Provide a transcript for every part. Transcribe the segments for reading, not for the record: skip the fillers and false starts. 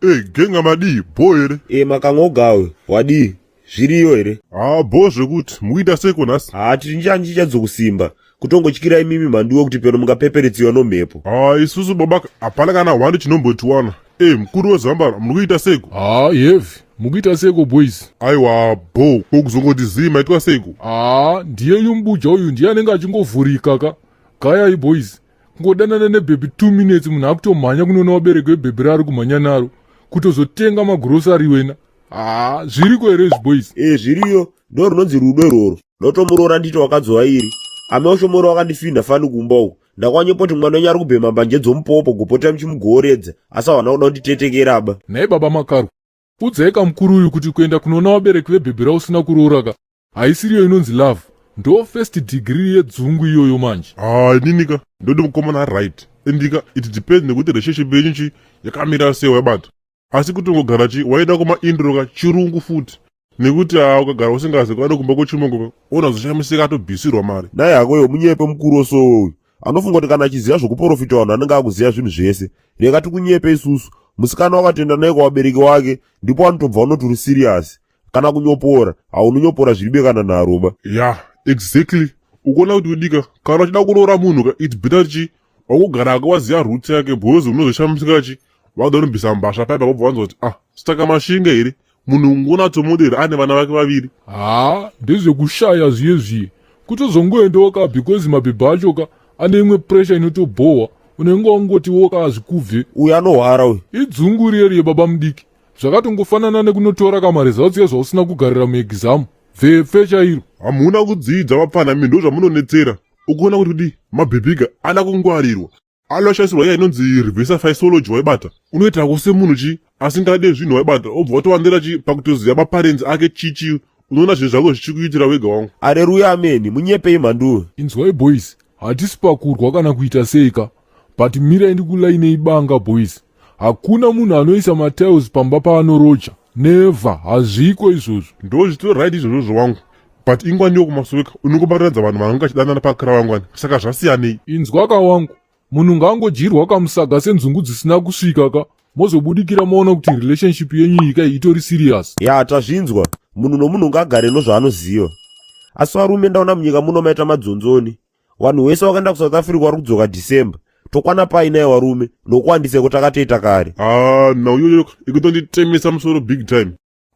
Ei, genga madii, bho here? E makangogawe, wadii? Zviriyo here? Haa, bho zvekuti, mukuita seiko nhasi? Haa, tiri njanji chadzokusimba. Kutongotyira imimi mhanduwe kuti peno mungapeperetsiwa nomhepo. Haa, isusu babaka, hapana kana hwani chinombotiwana. Ei, mukuru wezambara, muri kuita seiko? Haa, heavy. Mukuita seiko boys? Aiwa, bho, ko kuzongoti zii maitwa seiko? Haa, ndiyeyu mubuja uyu ndiye anenge achingovhurika ka. Gayai boys. Kungodanana nebhebhi 2 minutes munhu akutomhanya kunoona vabereki vebhebhi raari kumhanya naro. Kutozotenga magrosari wena. Haa, zviriko here izvi boys? E, zviriyo. Ndo runonzi rudo irworwo. Ndotomuroora ndito wakadzowa iri. Ame oshomoro wakandifinha fani kumba uku. Ndakwanyepoti mwana wenyu ari kubhema mbanje dzomupopo gopota muchimugoredza asi havana kuda kunditetekera ba. Nhai baba Makarwe, udzai kamukuru uyu kuti kuenda kunoona vabereki vebhebhi rausina kuroora ka haisiriyo inonzi love. Ndo first degree yedzungu iyoyo manje. Haa, ininika, ndoti mukomana right. Indika, it depends nekuti relationship yenyu chi yakamira sei waibata. Asi kutongogara chi waida kumaindiro ka chirungu futi. Nekuti haa ukagara usingazi kwaenda kumba kwechimongo ka unozoshamisika atobvisirwa mari. Nhai hako iwe munyepe mukuru osowe uyu. Anofunga kuti kana achiziva zvokuporofita vanhu anenge akuziva zvinhu zvese. Rega tikunyepe isusu. Musikana wakatoenda naye kuvabereki wake ndipo anotobva unoti uri serious. Kana kunyopora, haunonyopora zviribe kana nharoba. Yeah, exactly. Ukuona kuti udika kana uchida kuroora munhu ka it's better chi wakugara hako waziva roots yake because unozoshamisika chi wakuda kunobvisa mbasha paipa wobva wanzwa kuti ah saka mashinga here munhu ungonatsomuda here ane vana vake vaviri. Haa, ndezvekushaya zviye zviye. Kutozongoendawo ka because mabhebhi acho ka ane imwe pressure inotobhohwa unenge wangoti woka hazvikubve. Uyu anohwara uyu. Idzungu riye riye baba mudiki. Zvakatongofanana nekunotora kamaresults ezvausina kugarira muexam. Bvepfe chairo. Hamuna kudzidza vapfana imi ndozvamunonetsera. Ukuona kuti kudii mabhebhiga ada kungwarirwa. Aloshandisirwa iya inonzi reverse physiology waibata. Unoita hako semunhu chi asingade zvinhu waibata obva watowandira chi pakutoziva maparents ake chichi unoona zvinhu zvako zvichikuitira wega wangu. Areruya ameni, munyepei mhanduwe. Inzwai boys, hatisi pakurwa kana kuita sei ka but mirai ndikulainei banga boys. Hakuna munhu anoisa matiles pamba paanoroja. Never, hazviko izvozvo. Ndozvitori right izvozvo wangu. But ingwaniwo kumasoweka unongobatanidza vanhu vanenge vachidanana pakra wangwani saka zvasiyanei. Inzwa ka wangu, munhu ngaangodyirwa kamusaga senzungu dzisina kusvika ka mozobudikira maona kuti relationship yenyu iyi kai itori serious. Ya tazvinzwa, munhu nomunhu ngaagare nozvaanoziva. Asi varume ndaona munyika muno maita madzonzoni. Vanhu wese wakaenda kuSouth Africa vari kudzoka December. Tokwana pai naye varume nokuwandiseko takatoita kare. Ah, nhau iyoyo ikutonditemesa musoro big time.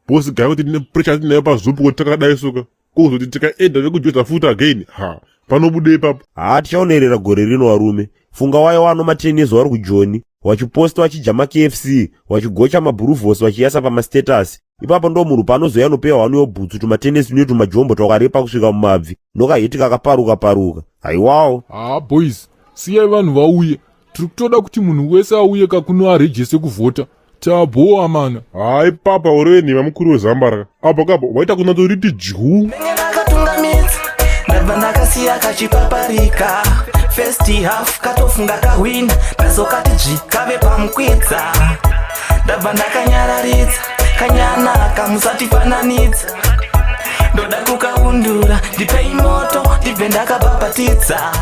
Boss guy kuti ndine pressure tinayo pazupu kuti takadai soka. Kozoti tikaenda vekujoza futi again. Ha, panobuda ipapo. Haa tichaonerera gore rino varume. Funga waya wano ma10 years vari kujoni, wachiposta wachidya maKFC, wachigocha mabhuruvhosi vachiyasa pamastatus. Ipapo ndo munhu paanozoya anopewa wanu yobhutsu tumatenesi tune tumajombo twakarepa kusvika mumabvi nokaheti kakaparuka paruka. Haiwawo. Haa boys, siyai vanhu vauye. Tiri kutoda kuti munhu wese auye kakuno arejese kuvhota. Tabhowa mana. Hai papa ureve nhema mukuru wezambara. Apo kapo waita kunatsoriti dyu. Ndakatungamidza ndabva ndakasiya kachipaparika first half katofunga kahwina ndazokati dzvi kave pamukwidza ndabva ndakanyararidza kanyana kamusatifananidza ndoda kukaundura ndipei moto ndibve ndakabhabhatidza.